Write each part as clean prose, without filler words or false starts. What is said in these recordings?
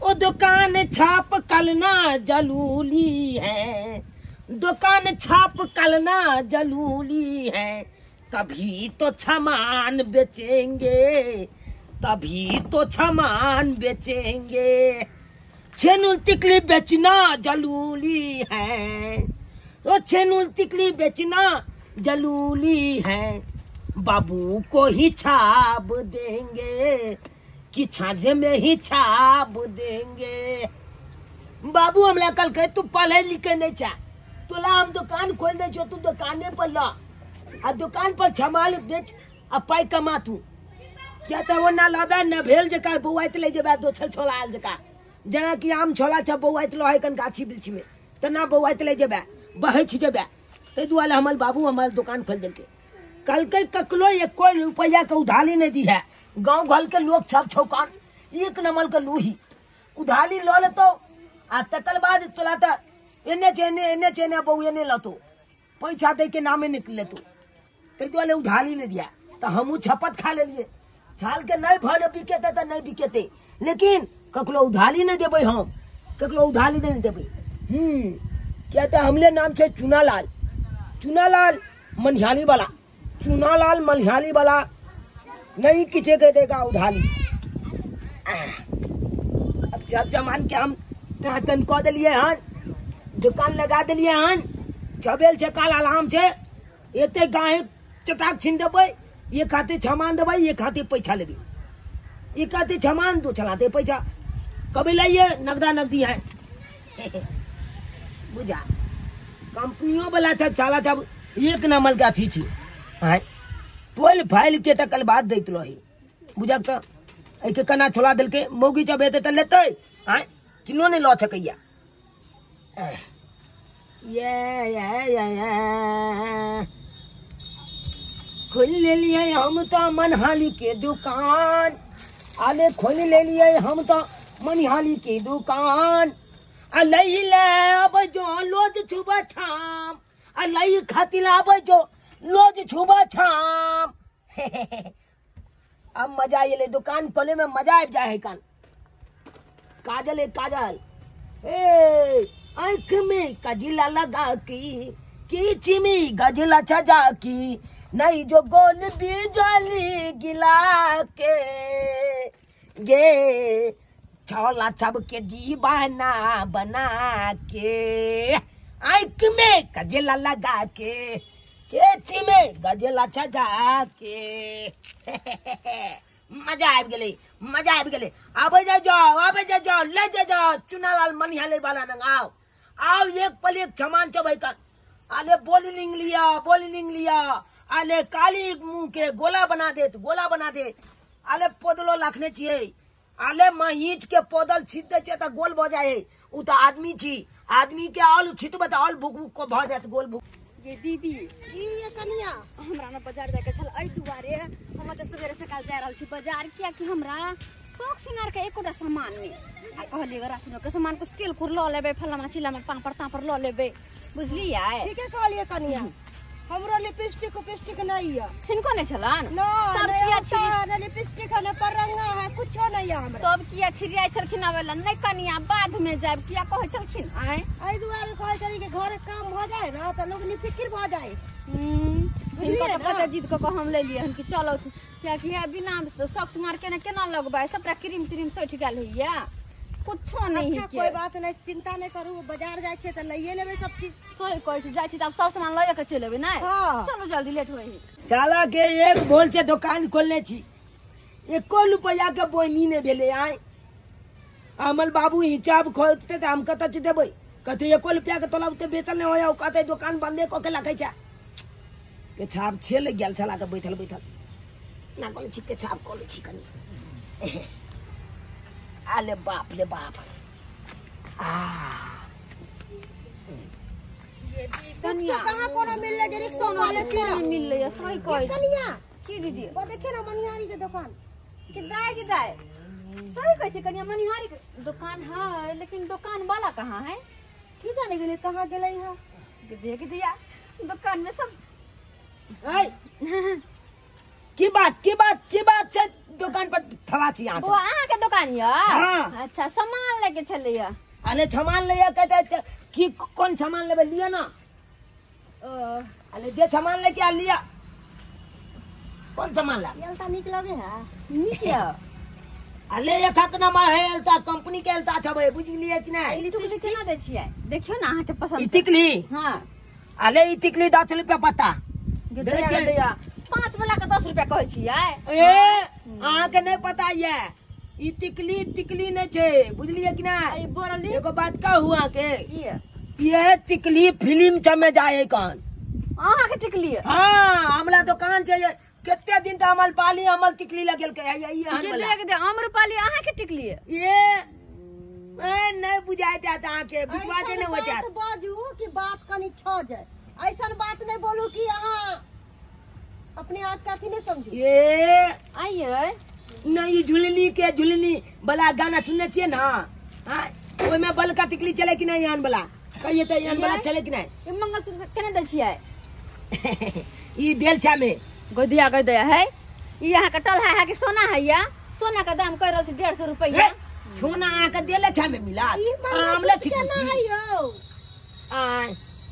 ओ दुकान छाप कलना जलूली है, दुकान छाप कलना जलूली है, तभी तो सामान बेचेंगे, तभी तो सामान बेचेंगे। छेनुल तिकली बेचना जलूली है, ओ छेनुल तिकली बेचना जलूली है, बाबू को ही छाप देंगे कि छाजे में ही छाप देंगे। बाबू हमला कल कहे तू पढ़े लिखे नहीं चा, तोला हम दुकान खोल दे छो, तू दुकाने पर ला आ दुकान पर छमाल बेच आ पाई कमा तू। क्या तो वो ना लाबे न भेल जका बौआइत ले जेबे दोछल छोला आयल जका, जेना कि आम छोला छ बौआइत लहे कन गाछी वृक्षी में त ना बौआइत ले जेबे बहै छी जेबे। ताहि दुआरे हमर बाबू हमार दुकान खोल देलकै। कल के ककरो एको रुपया के उधारी नहीं दी है। गाँव घर के लोग सब छौकान एक नंबर के लूही उधारी ल लेतो आ तकर बाद तोला त एने छै एने एने छै एने बौ एने लतो पैसा दे के नामे निकल लेतो। ताहि दुआरे उधारी नहीं दिया त हमहूँ छपत खा लेलिए। छाल के नहीं भर बिकेते त नहीं बिकेते, लेकिन ककरो उधारी नहीं देबै हम, ककरो उधारी नहीं देबै। क्या त हमले नाम छै चुनालाल, चुनालाल मनिहाली वाला, चुनालाल मनिहाली वाला नहीं किसी के देगा उधारी। अब जब जमान के हम तन कऽ देलिए हन, दुकान लगा देलिए हन, छबेल छै काल आराम छै, एते गाहे चटाक छीन देबै, ये खातिर छमान देबै, ये खातिर पैसा लेबै, ये खातिर छमान दो चलाते पैसा कभी लाइए नगदा नगदी है। बुझा कंपनियों वाला सब चाला सब एक नंबर के अथी छी आँय टोल फाइल के तकल बाद दैत रही। बुझक तऽ एहिके केना छोड़ा देलकै, मौगी जब हेतै तऽ लेतै आँय, किनो नहि लऽ सकैया। ये ये ये खोलि लेलियै हम तऽ मनिहाली के दुकान, आले खोलि लेलियै हम तऽ मनिहाली के दुकान, आ लै ले अबै जो लोज छुबा छाम, आ लै खातिर आबै जो लोज छुबा छाम। अब मजा अयलै दुकान खोले में, मजा आबि जाइ है कान। काजल है काजल, ए आँख में कजला लगा की कीची में गजला सजा की, नहीं जो गोल बिजली गिला के गे छोला सबके दीवाना बना के, आँख में कजला लगा के केची में गजला सजा के। मजा आबि गेलै, मजा आबि गेलै। आबै जाय जाओ, आबै जाय जाओ, ले जाय जाओ चुनालाल मनिहाली वाला नंग आओ आओ, एक पल एक सामान चबै कर। आले बोली लिंग लिया, बोली लिंग लिया, आले काली मुंह के गोला बना देत, गोला बना देत। आले पोदलो रखने छियै, आले महीच के पोदल छीट दै छियै तऽ गोल भऽ जाइ है। उ तऽ आदमी छी, आदमी के आल छिटबै तऽ आल भुक भुक भऽ जायत गोल भुक। ये दीदी ये कनिया हमरा न बाजार जाके छल, एहि दुआरे हम तऽ सवेरे सकाल जा रहल छी बाजार, कियाकि हमरा शौक सिंगार के एकोटा सामान नहि। आ कहलियै राशनो के सामान कुछ तेल कुर लऽ लेबै, फलाना चिलाना पापड़ तापड़ लऽ लेबै, बुझलियै? ठीके कहलियै कनिया, हमरो लिपस्टिक उपिस्टिक नहीं है। हिनको नहीं छलन? ना नहीं, ना लिपस्टिक है ना परंगा है, कुछो नहीं है हमरा। तब किया छिरियाइ छलखिन आबै ला? नहीं कनिया बाद में जायब किया कहै छलखिन? आँय एहि दुआरे कहै छली कि घर काम भऽ जाए ना तऽ लोग निफिकिर भऽ जाए। हिनको तऽ कते जिद कऽ कऽ हम लेलियै हन कि चलो, कियाकि हे बिना शौक सिंगार केने केना लगबै, सबटा क्रीम त्रीम सठि गेल होइया, कुछो नहीं। अच्छा कोई बात नहीं, चिंता नहीं करू, बाजार जाय छे त लइए लेबै सब चीज। सही कहै छी, जाय छी त आब सब सामान लए के चलि एबै नै? हाँ। चलू जल्दी लेट होई। साला के एक बोल से दुकान खोलने छी, एको रुपया के बोनी नहीं भेलै। आय अमल बाबू हिसाब खोलते त हम कतऽ छी देबै, कहते एको रुपया के तोला ओते बेचल नहीं होया, कहते दुकान बंदे कऽ के रखै छै। पेछाब छे लग गेल छला के बैठल बैठल ना कहै छी पेछाब कऽ लै छी कनी। आले बाप ले बाप, आ कनिया कहां कोनो मिलले जे रिक्शा वाले छी ना मिलले, सही कहै छी कनिया। की दीदी वो देखे ना मनिहारी के दुकान के दाय के दाय, सही कहै छी कनिया, मनिहारी के दुकान है, लेकिन दुकान वाला कहां है? की जाने गेलै कहां गेलै है। देख दिया दुकान में सब। ऐ की बात की बात की बात छै दुकान पर थवा छी अहाँ। बौआ अहाँ के दुकान य? हाँ। अच्छा सामान लेके छलैया। अरे सामान लैया कहै की कोन सामान लेबै लिअ ना। अरे जे सामान लेके आ लिअ। कोन सामान ला? एलता नीक लगे है। नीक य। अरे एक हाथ ना है एलता कंपनी के एलता छबै बुझ गेलियै कि नै? ई टिकली केना दै छियै? देखियौ ना अहाँ के पसंद। ई टिकली? हां। अरे ई टिकली 10 रुपया पत्ता। दैया 5 वाला के 10 रुपया कहै छियै। ए अहाँ के नै पता ये ई टिकली टिकली नै छै बुझलियै कि नै? ई बोरली एगो बात कहू अहाँ के ये टिकली फिल्म चमे जाए कन अहाँ के टिकली? हां हमरा दुकान छै कते दिन त अमल पाली अमल टिकली लगेल के ई अहाँ वाला। जे दे अम्रपाली अहाँ के टिकली? ये ए नै बुझाय जात अहाँ के बुझवा जे नै हो जात। बाजू कि बात कनी छ जाए ऐसन बात नहीं बोलू कि अहाँ अपने आप का अथी नहीं समझू। ये आइए नहीं झुलनी के झुलनी वाला गाना सुनने छियै ना? हां ओय में बलका टिकली चले कि नहीं आन वाला कहिए त आन वाला चले कि नहीं? ई मंगलसूत्र केना दै छियै? ई देल छा में गोदिया गोदिया है ई अहाँ के टल है कि सोना है या? सोना का दाम कह रहल छी 150 रुपया। सोना अहाँ के देले छा में मिला ई मंगलसूत्र केना है यौ? आ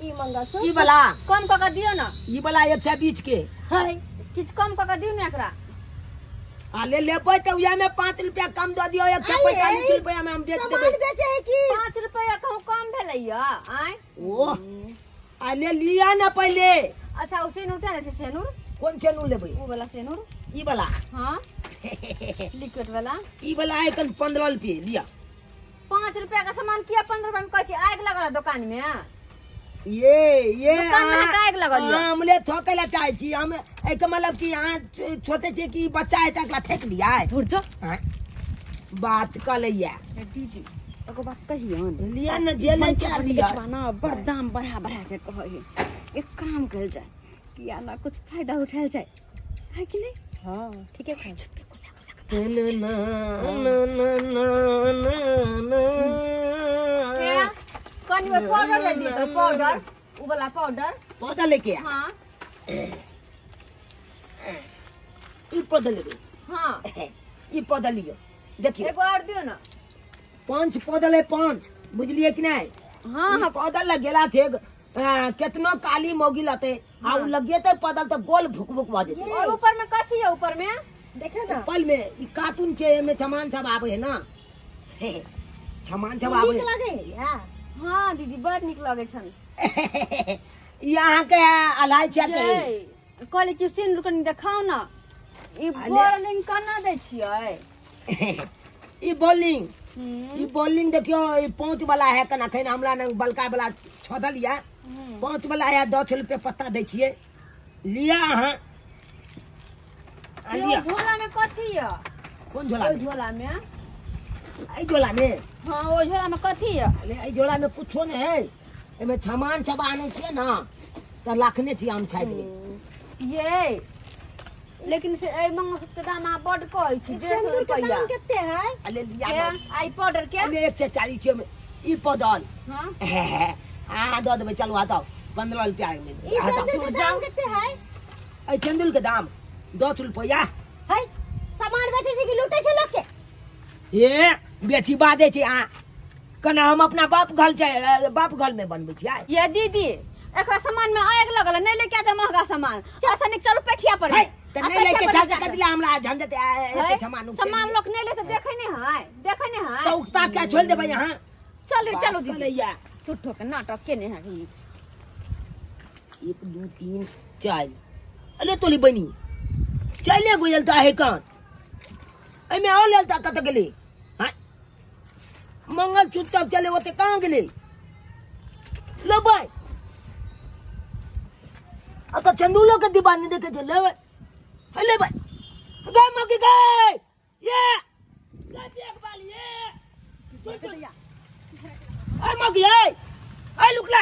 ई मंगलसूत्र ई वाला कम क के दियो ना। ई वाला 120 के है किछ कम क के दियो ना एकरा। आ ले लेबै त उया में 5 रुपया कम द दियो 145 रुपया में हम बेच देबै। सामान बेचे है की 5 रुपया कहूं कम भेलैया? आय ओ आ ले लिया ना पहले। अच्छा ओ सेनुर केना छै? सेनुर कोन सेनुर लेबै? ओ वाला सेनुर ई वाला। हां लिक्विड वाला ई वाला है कन 15 रुपये लिया। 5 रुपया का सामान किया 15 रुपया में कहै छी? आग लगल दुकान में। ये दुकान में आग लगल यौ। हमले थोकै ला चाहै छी हम एक मतलब कि अहाँ सोचै छी कि बच्चा है तकरा फेंक दिया है। धुर जो बात क लैया दीदी एगो बात कहियन लिया न जे ले के लिया ना बड़ दाम बढ़ा बढ़ा के कहै है। एक काम करल जाए किया ना कुछ फायदा उठायल जाए है कि नहीं? हां ठीक है। छुप के कुछ कुछ ना ना ना ना ना क्या कनी वो पाउडर ले दी तो पाउडर उ वाला पाउडर पौधा लेके आ। हां ई पौधा लेबे। हां ई पौधा लियो देखियो एगो और दियो ना। 5 पौधा ले 5 बुझलिए कि नहीं? हां हां पौधा लगेला छे केतनो काली मोगी लते आ उ लगेते पौधा त गोल भुक भुक भ जेते। और ऊपर में कथी है? ऊपर में देखे ना ऊपर में ई कार्टून छे एमे सामान सब आवे है ना। सामान सब आवे नीक लगे है या? हां दीदी बड़ नीक लगे छन। ई अहाँ के अलाई छै के कहली कि सिंदूर कनी देखाउ ना। ई बोलिंग केना दै छियै? ई बोलिंग ई बोलिंग देखियो ई 5 वाला है कना खैन हमरा न बलका वाला छदल या 5 वाला है 10 रुपया पत्ता दै छियै लिया अहाँ। लिया झोला में कथी य? कोन झोला में? झोला में ई झोला में। हां ओ झोला में कथी य? अरे ई झोला में कुछो नै है एमे सामान सब आनै छियै ना त लाखने छी हम छाइ देबै। ये लेकिन से ए मंगलसूत्र के दाम अहाँ बड कहै छी 150 के रुपया। दाम कते है? अरे लिया आई पाउडर के अरे 140 छै ई पौडर। हां हां द देबै चलू हटाओ 15 रुपया में। ई सिंदूर के दाम कते है? ए सिंदूर के दाम 10 रुपया है। सामान बेचै छै कि लूटै छै लोक के? ये बेची बाजै छै अहाँ कना हम अपना बाप घर छै बाप घर में बनबै छियै। ये दीदी एकरा सामान में आग लगल नहीं लेके आते महंगा सामान ऐसा निक चलू पेठिया पर है त नहीं लेके चल कतला हमरा झंझट एते सामान सामान लोग नहीं लेते देखै नहीं है देखै नहीं है त उकता के छोड़ देबै यहाँ। चलू चलू दीदी झूठो के नाटक केने है। 1 2 3 4 अरे तोली बनी चले गुजलता है कौन एमे और लेलता कत गेली? हां मंगल चुपचाप चले ओते कहां गेली? लो भाई आ त चंदूलो के दीवानी देखे जे ले ले भाई गे मगी गे ये ले बेग वाली ये ए मगी ए ए लुकला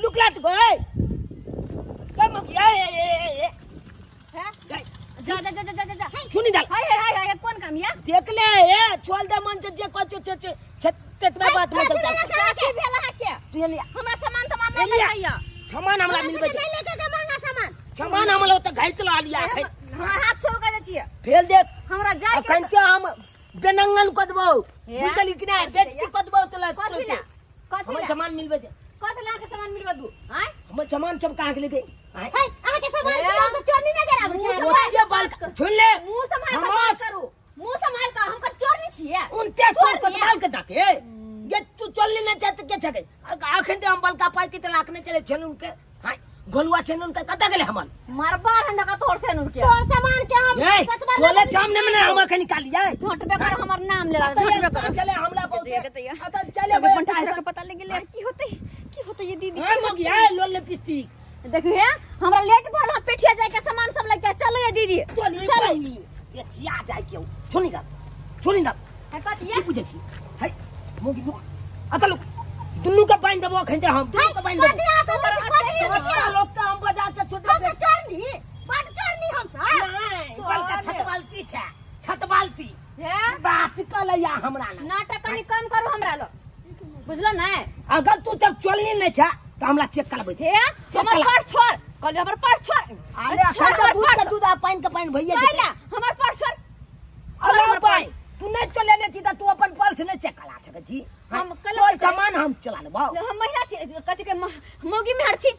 लुकला तो ए गे मगी ए ए ए हैं जा जा जा जा जा छुनी डाल। हाय हाय हाय कोन काम या देख ले ए छोड़ दे मन जे को छे छे छे बात में चलता की भेल अहाँ के? तू लिया हमरा सामान तमान नहीं लैया। सामान हमरा मिलबै नहीं लेके के महंगा सामान सामान हमरा ओत घाइत ला लिया। हमरा हाथ छोड़ के दै छियै। फेल दे हमरा जाय के। अखन के हम बेनंगन क देबौ, बुझली कि नै? बेइज्जती क देबौ तोला। कथि ला? कथि हमर ला? सामान मिलबे दे। कथि ला के सामान मिलबे दू? आय हमर सामान सब कहाँ के लेबे? आय हे अहाँ के सामान के हम सब चोरनी नजर आबै छै। ओते बाल सुन ले, मुंह संभाल के बात करू, मुंह संभाल के। हम का चोरनी छियै? उनते चोर के बाल के दाते ये तू चलली न चाहत के छके। अखन ते हम बलका पाई के तलाक ने चले छन उनके। हां गोलुआ छन उनके कत गेले हमन मरबा हन का तोर से उनके तोर सामान के हम बोले सामने में हम अखन निकाली जाए। झटबे कर हमर नाम ले झटबे कर चले हमला बहुत अत चले बे के पता लग गेले। की होते की होते ये दीदी? हां मोगी है लोल ले पिस्ती। देखियो हे हमरा लेट भल हम पेठिया जाय के सामान सब लग के चलो ये दीदी चलो ये थिया जाय के छोनी दा छोनी दा। है कथि की बुझै छी? है मोगी लुक अत लुक दुन्नू के बांध देबो अखन जे हम दुन्नू के बांध देबो। कथि अहाँ सब कथि कथि लोग के हम बजा के छोड़ हम से चोरनी बड चोरनी हम सब नहीं बलका छत बाल्टी छै, छत बाल्टी हे बात कलैया हमरा ना नाटक कनी कम करू हमरा लो, बुझलो नै? अगर तू जब चलनी नै छै त हमरा चेक करबै। हे हमर पर्स छोड़, कहलियो हमर पर्स छोड़। अरे अखन त दूध के दूध आ पानि के पानि भइया जेतै। हमर पर्स छोड़। अरे पाइ तू नै चलेने छी त तू अपन पर्स नै चेक करा सकै छी। हम कल कोई सामान हम चला लेबौ। हम महिला छी, कथि के मौगी मेहर छी,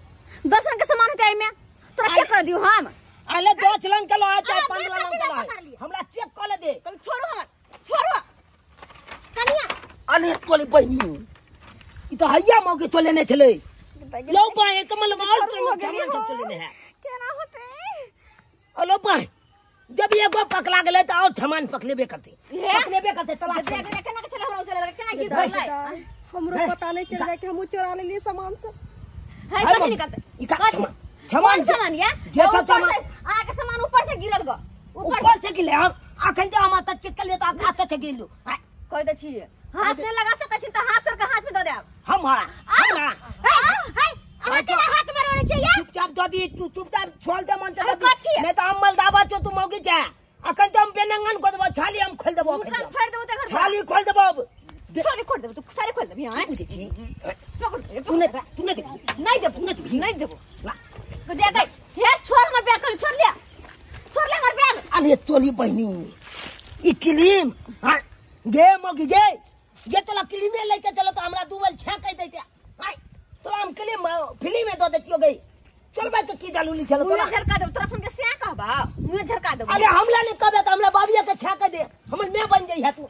10 रंग के सामान होतै एमे तोरा चेक कर दियो हम। अरे 10 रंग के लो चाहे 15 रंग के लो, हमरा चेक कर ले दे। कल छोड़ो हमर, छोड़ो कनिया। अरे तोली बहिनी ई त हैया मौगी चलेने छलै। लो बाय कमल और सामान सब चलेने है। केना होतै? अलो बाय जब एगो पकला गेलै त और सामान पकलेबे करतै, पकलेबे करतै। तलाश देख केना के छलै हमरा उचले केना गिर पड़लै हमरो पता नहीं चल जाए कि हम चोरा लेलिए सामान सब। है कथि निकलतै? ई का सामान सामान या जे सब सामान अहाँ के सामान ऊपर से गिरल ग, ऊपर से गिरले। हम अखन त हम त चेक कर ले त हाथ से गिरलु। कह दै छी हाथ नै लगा सकै छी त हाथ तोर के हाथ में द देब हम। हां हमरा है अहाँ के हाथ मरोड़े छै या? चुपचाप द दी तू, चुपचाप छोड़ दे मन से द दी, नहीं त हम मलदाबा छौ तू मौगी छै। अखन त हम बेनंगन क देबो, छाली हम खोल देबो। अखन फाड़ देबो त घर छाली खोल देबो, अब सारी खोल देबो तू, सारी खोल देबी। हां बुझै छी पकड़ तू ने तू ने देखी नहीं देबो, नहीं देबो। ला दे गई हे छोड़ हमर बैग, छोड़ ले, छोड़ ले हमर बैग। अरे तोली बहिनी ई क्लीम हां गे मौगी गे गे तोला क्लीमे लेके चलो त हमरा दुबल छेकै दैते। आय तोला हम क्लीम फ्री में the देतियो गई। चलबै के की जालूली चलो तोरा झरका देब, तोरा सुन के से कहबा मुंह झरका देब। अरे हमला ने कहबे त हमरा बाबिया के छेकै दे, हमर मैं बन जाई है तू।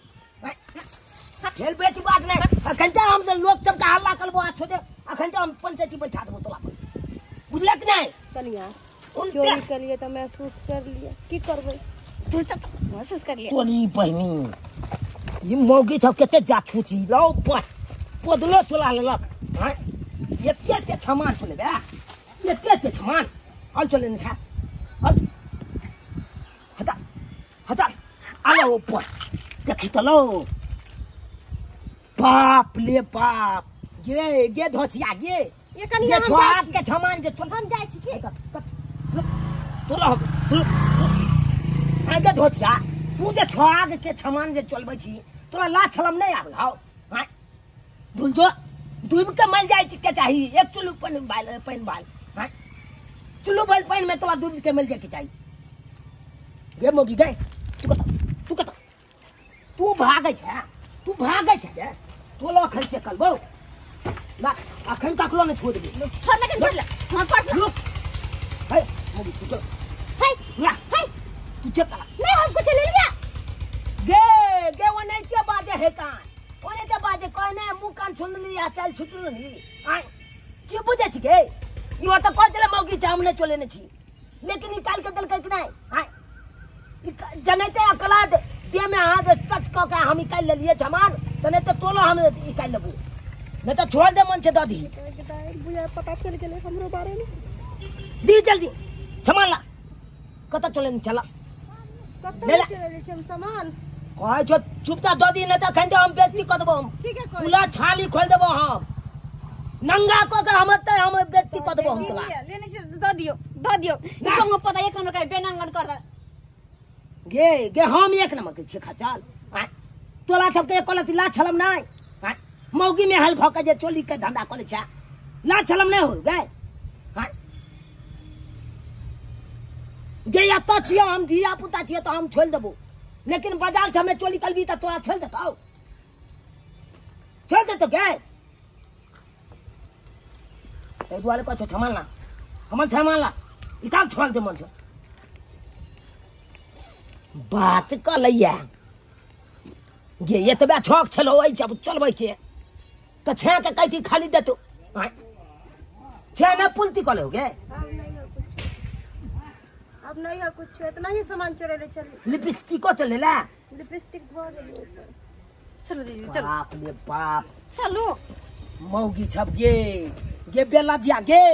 खेल बेच बात नहीं। अखन त हम लोग सब के हल्ला करबो आ छोदे, अखन त हम पंचायती बैठा देबो तोला पर, बुझलक नै? कनिया चोरी कर लिए त महसूस कर लिए, की करबै? तू त महसूस कर लिए। तोली बहिनी ई मौगी सब कते जाछू छी लौ पोदलो चला लेलक। हां एते एते सामान चलेबे, एते एते सामान अल चले ने छा अल हटा हटा आलो ऊपर देखी त लो। बाप ले बाप ये गे धोचिया गे ये कनिया ये छोड़ के सामान जे हम जाय छी की तोला आगे धोचिया तू जे छोड़ के सामान जे चलबै छी तोरा लाज शरम नहीं आबै हौ? हां धुल जो डूब के मर जाय के चाही। एक चुल्लू पानि बाल पानि बाल हां चुल्लू बाल पानि में तोरा डूब के मर जाय के चाही। गे मोगी गए तू कत तू कत तू भागै छै, तू भागै छै जे तोला अखन चेक करबौ ला अखन तकलो नै छोड़ देबी। छोड़ लेकिन छोड़ ले हमर पर्स रुक। हे मोगी तू चल, हे ला हे तू चेक कर। नहीं हम कुछ ले लिया गे गे वो नहीं के बाजे हे कान ओने के बाजे कोई ने मुंह कान सुन लिया चल छुटल नी आय की बुझे छी गे? इहो त कह चले मौगी जामने चले ने छी, लेकिन निकाल के देलकै कि नहीं? आय जनैते अकला दे में अहाँ के टच क के हम निकाल लेलिए सामान त नहीं त तोलो हम निकाल लेबू, नहीं त छोड़ दे मन से the दी। बुझा पता चल गेलै हमरो बारे में। दी जल्दी सामान ला कत चले ने चला कत चले छै हम सामान कहै छौ चुपचाप the दी, नहीं त अखन हम बेइज्जती क देबो। हम ठीक है पूरा छाली खोल देबो, हम नंगा क के हम त हम बेइज्जती क देबो। हम तोरा लेने से the दियो, the दियो कोनो पता एक नंबर के बेनंगन कर गे गे हम एक नंबर के छी खचाल। आय तोरा सबके एको लती लाज शरम नै। आय मौगी में हल भ के जे चोली के धंधा करै छै, लाज शरम नै हो गे? आय जे एतऽ छियौ हम धिया पुता छियै तऽ हम छोड़ि देबौ, लेकिन बाजार छै हमे चोली कलबी तऽ तोरा छोड़ि देतौ? छोड़ि देतौ गे? ताहि दुआरे कहै छौ क्षमा ला, हमर क्षमा ला, ई काल छोड़ दे मन छै बात कऽ लैया गे। एतबे छक छलौ एहि जब चलबै के तऽ छे के कहै खाली देतौ छे ने पुलती कऽ गे। अब नहीं है कुछ, इतना ही सामान चोरे ले चली। लिपस्टिक को चले ला, लिपस्टिक धो देलिए। चलो दीदी चलो। बाप रे बाप, चलो मौगी छप गे गे बेलाजिया गे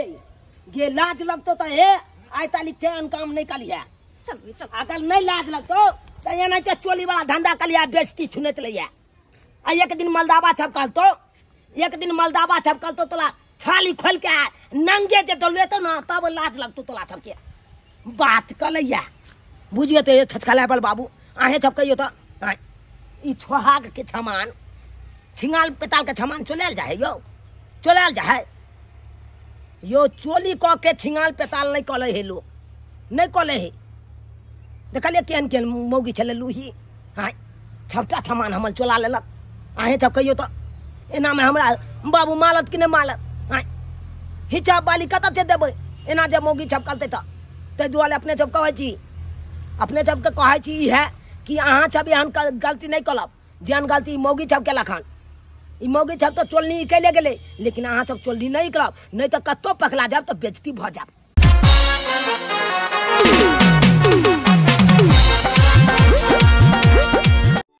गे लाज लगतो त हे आइ ताली चैन काम नहीं कलिया। चलो चलो अगर नहीं लाज लगतो त एना के चोली वाला धंधा कलिया बेइज्जती छुनैत लैया। आ एक दिन मलदावा छपकल तो, एक दिन मलदावा छपकल तो तोला छाली खोल के नंगे जे डलेतो ना तब लाज लगतो तोला छपके। बात कलैया बुझिए तो ये छचकला बल बाबू आहे छपकइयो त ई छोहाग के छमान छिंगाल पेताल के छमान चोलायल जाए यो, चोलायल जाए यो। चोली क के छिंगाल पेताल नहीं कले हे लोग, नहीं कले हे। देखलिए केहन केहन मौगी छलै लूही, हाँ छपटा छमान हमर चोला लेलक। आहे छपकइयो त एनामे हमरा बाबू मालत कि नहि मालत? हाँ हिचाब बाली कतऽ से देबै एना जे मौगी छपकलतै तऽ? ताहि दुआरे अपने सब कहै छी, अपने सबके कहै छी इएह कि अहाँ सब एहन गलती नहि करब जेहन गलती मौगी सब केलक हन। ई मौगी सब तऽ चोलनी निकलि गेलै, लेकिन अहाँ सब चोलनी नहि करब, नहि तऽ कतहु पकड़ा जायब तऽ बेइज्जती भऽ जायब।